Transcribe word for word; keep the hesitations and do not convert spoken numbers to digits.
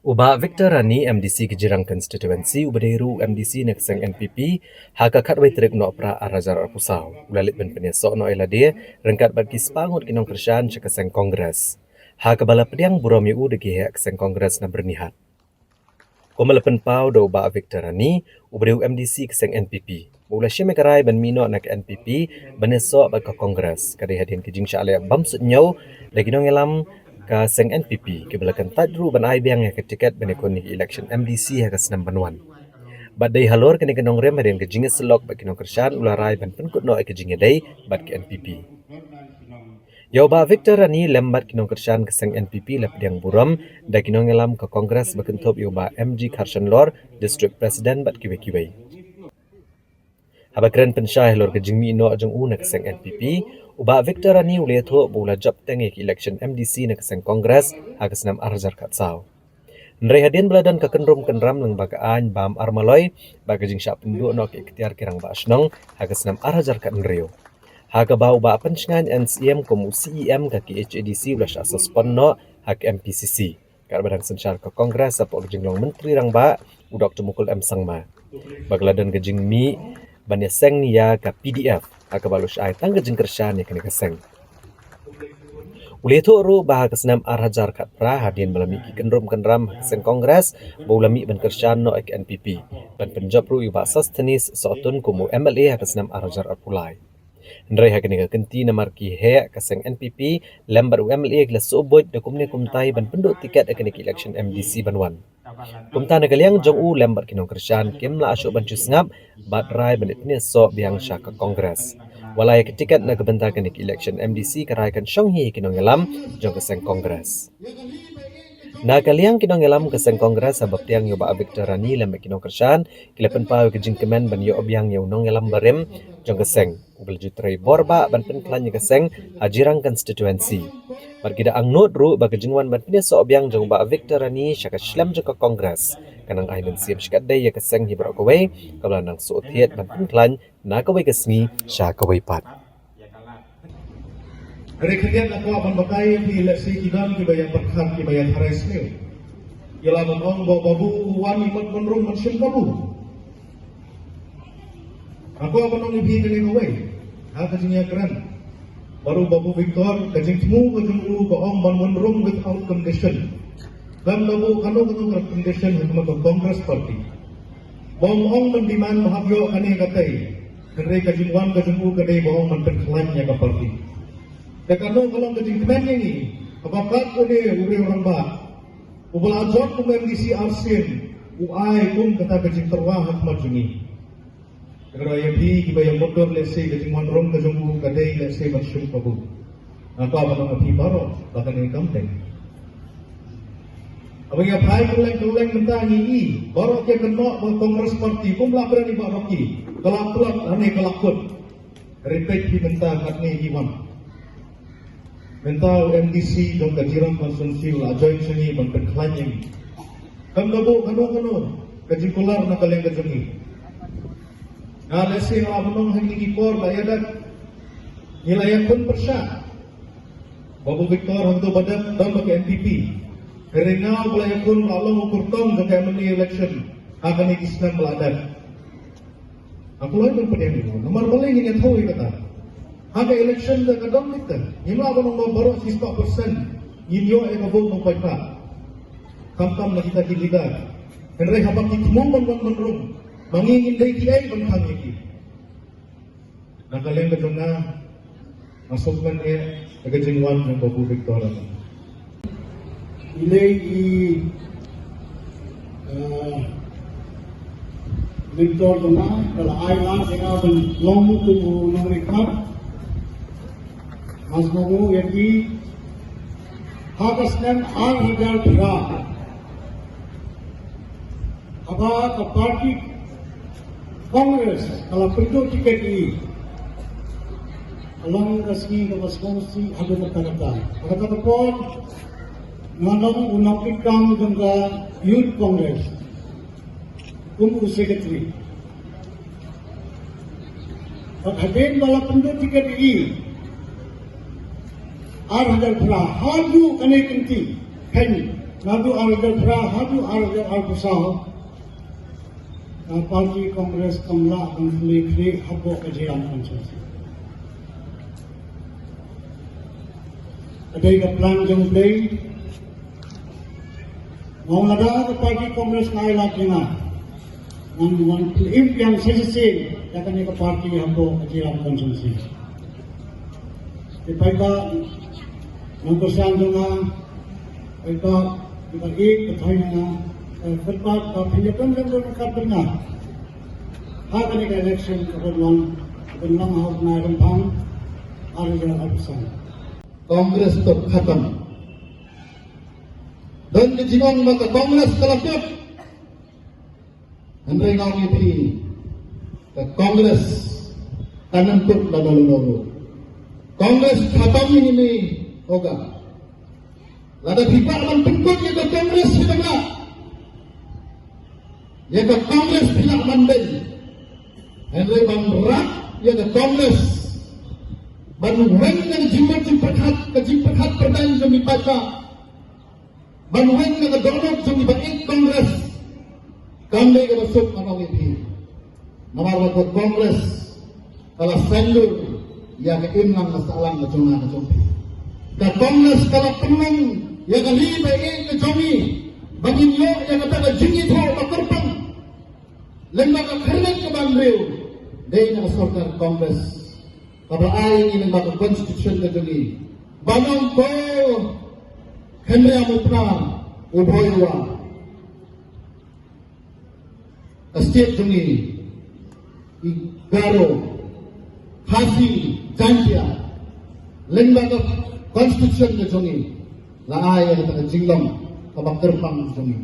U Bah Victor Rani, M D C ka Jirang Constituency, uba dei ruh M D C na ka seng N P P, ha ka khatwei tarik Nohprah ar hajar arphew saw, u la leit ban pynïasoh noh ïa lade ryngkat bad ki spah ngut ki nongkyrshan sha ka seng Congress, ha kaba la pdiang burom ïa u da ki heh ka seng Congress na Byrnihat. Kumba la pynpaw da u Bah Victor Rani, uba dei u M D C ka seng N P P, ba u la shim ïa ka rai ban mih noh na ka N P P ban ïasoh bad ka Congress, ka dei hadien ka jingshah leh bymsuidñiew da ki nongïalam ka seng N P P, kiba la kyntait ruh ban ai biang ïa ka tiket ban ïakhun ïa ka election M D C ha ka snem ban wan. Bad dei halor kane ka nongrim, hadien ka jingïasyllok bad ki nongkyrshan, u la rai ban pynkut noh ïa ka jingïadei bad ka N P P. Ïa u Bah Victor Rani lem bad ki nongkyrshan ka seng N P P la pdiang burom da ki nongïalam ka Congress, ba kynthup ïa u Bah M G Kharshanlor, District President, bad kiwei kiwei. Haba kren pynshai halor ka jingmih noh jong u na ka seng N P P, u Bah Victor Rani u la ïathuh ba u la jop teng ïa ka election M D C na ka seng Congress ha ka snem ar hajar khatsaw. Hynrei hadien ba la don ka kynrum kynram lyngba ka aiñ bam ar maloi bad ka jingshah pynduh noh ka iktiar ki rangbah shnong ha ka snem ar hajar khathynriew, ha kaba u Bah Pynshngaiñ N Syiem kum u C E M ka K H A D C u la shah suspend noh ha ka M P C C, katba dang synshar ka Congress hapoh ka jinglong Myntri Rangbah, u Doctor Mukul M Sangma, ba ka la don ka jingmih ban ïaseng ïa ka P D F, ha kaba la shah ai tang ka jingkyrshan ïa kane ka seng. U la ïathuh ruh ba ha ka snem ar hajar khatphra, hadien ba la mih ki kynrum kynram ha ka seng Congress, ba u la mih ban kyrshan noh ïa ka N P P, ban pynjop ruh ïa u Bah Sosthenes Sohtun kum u M L A ha ka snem ar hajar arphew lai. Hynrei ha kane ka kynti, namar ki heh ka seng N P P lem bad u M L A ki la sngewbha da kumne kumtai ban pynduh tiket ha kane ka election M D C ban wan. Kumta, na ka liang jong u lem bad ki nongkyrshan kim lah shuh ban shu sngap bad rai ban pynïasoh biang sha ka Congress. Wat la ïa ka tiket na ka bynta kane ka election M D C, ka rai kan shong hi ha ki nongïalam jong ka seng Congress. Na ka liang ki nongïalam ka seng Congress, haba pdiang ïa u Bah Victor Rani lem bad ki nongkyrshan, ki la pynpaw ïa ka jingkmen ban ïoh biang ïa u nongïalam barim jong ka seng, uba la ju trei bor bah ban pynkhlaiñ ïa ka seng ha Jirang Constituency. Bad ki da angnud ruh ba ka jingwan ban pynïasoh biang jong u Bah Victor Rani sha ka shlem jong ka Congress, kan nang ai mynsiem shikatdei ïa ka seng hi baroh kawei, kaba la nang sngewthuh thied ban pynkhlaiñ na kawei ka sngi sha kawei pat. Hynrei khyndiat nga kwah ban batai ïa phi, lehse ki don kiba ïa pyrkhat, kiba ïa tharai sniew. Ïa la ban ong ba u Babu u wan ïa u Mat Mynrum ban shim kabu. Nga kwah ban ong ïa phi kane kawei, ha ka jingïakren bad u Babu Victor, ka jingthmu ka jong u ka ong ban Mynrum without condition. Khlem da buh kano kano ka condition ha khmat ka Congress Party. Ba ym ong ban demand ba hap ïoh kane katei. Hynrei ka jingwan ka jong u ka dei ba ong ban pynkhlaiñ ïa ka party. Te kano ka long ka jingkmen ïa ngi, haba kat une u riew rangbah uba la jop kum u M D C arsien u ai kum kata ka jingtyrwa ha khmat jong ngi. Te nga ïa phi kiba ïa mutdur, lehse ka jingwan rung ka jong u ka dei lehse ban shim kabu. Nga kwah ban ong ïa phi baroh ba kane kam dei. Haba ngi ïa phai kylleng kylleng mynta ngi i baroh ki kynnoh ba Congress Party, kum la pyrshah i Bah Rocky, ka la plot hangne ka la kut. Repeat phi mynta katne i wan. Mynta u M D C jong ka Jirang Constituency u la join sha ngi ban pynkhlaiñ ïa ngi. Kam da buh kano kano ka jingkular na ka liang ka jong ngi. Nga lehse nga la ban ong ha kine ki por la ïa dep, ngi la ïakhun pyrshah. Babu Victor hangto ba dep don bad ka N P P. Hynrei nga uba la ïakhun, la long u kyrtong jong ka M L A election ha kane ki snem ba la dep. Nga kloi ban pdiang ïa u, namar balei ngin ïathuh ïa kata? Ha ka election da ka dang bit te ngim lah ban ong ba baroh shispah percent ngin ïoh ïa ka vote nongpaidbah, khamtam na kita ki leader. Hynrei haba ki thmu ban wan ban rung, ma ngi ngin dei kiei ban khang ïa ki? Na ka liang ka jong nga, nga sngewkmen eh ïa ka jingwan jong Babu Victor. Ine i, eh, Victor jong nga ka la ai lad ïa nga ban long kum u nongrikhmat. Nga sngewbha ïa ki ha ka snem ar hajar phra. Haba ka party Congress ka la pynduh tiket ïa i, ka long ka sngi kaba sngewsih haduh katta katta. Ha kata ka por nga long u nongtrei kam jong ka Youth Congress kum u secretary. Bad hadien ba la pynduh tiket ïa i ar hajar phra haduh kane ka kynti, kane Naduh ar hajar phra haduh ar hajar arphew saw, ka party Congress kam lah ban khlieh khlieh hapoh ka Jirang constituency. Ka dei ka plan jong U Blei. Nga ong lada ka party Congress nga ai lad ïa nga, ngan wan pynïap ïa nga shisien ïa kane ka party hapoh ka Jirang constituency. Te paidbah nongkyrshan jong nga, paidbah kiba ïeit ba thoi na nga, eh, paidbah ba phin ïa pynlong don ka pynlong ha kane ka election ka ban long, ka ban long ha u bnai Rymphang ar hajar arphew san. Congress to khatam. Don ka jingong ba ka Congress ka la kut. Hynrei nga ong ïa phi, ka Congress kan ym kut lano lano ruh. Congress khatam ïa ngi, hoga. Lada phi kwah ban pynkut ïa ka Congress, phi dang lah. Ïa ka Congress phi lah ban dei. Hynrei ban rak ïa ka Congress ban weng na ka jingmut jingpyrkhat, ka jingpyrkhat pyrthei jong ngi paidbah, ban weng na ka dohnud jong ngi ba ïeit Congress, kam dei kaba suk, ngan ong ïa phi. Namar ba ka Congress ka la saiñdur ïa ka imlang ka sahlang ka jong nga ka jong phi. Ka Congress ka la pynlong ïa ka ri ba ïeit ka jong ngi ba ngin ïoh ïa kata ka jingithuh ba kyrpang lyngba ka khyrnit kaba hynriew, dei na ka sorkar Congress kaba ai ïa ngi lyngba ka constitution ka jong ngi. Ba nong ko Henry Amupra u boi wa ka state jong ngi, i Garo, Khasi, Jaintia, lyngba ka constitution ka jong ngi, la ai ïa kata ka jinglong kaba kyrpang jong ngi.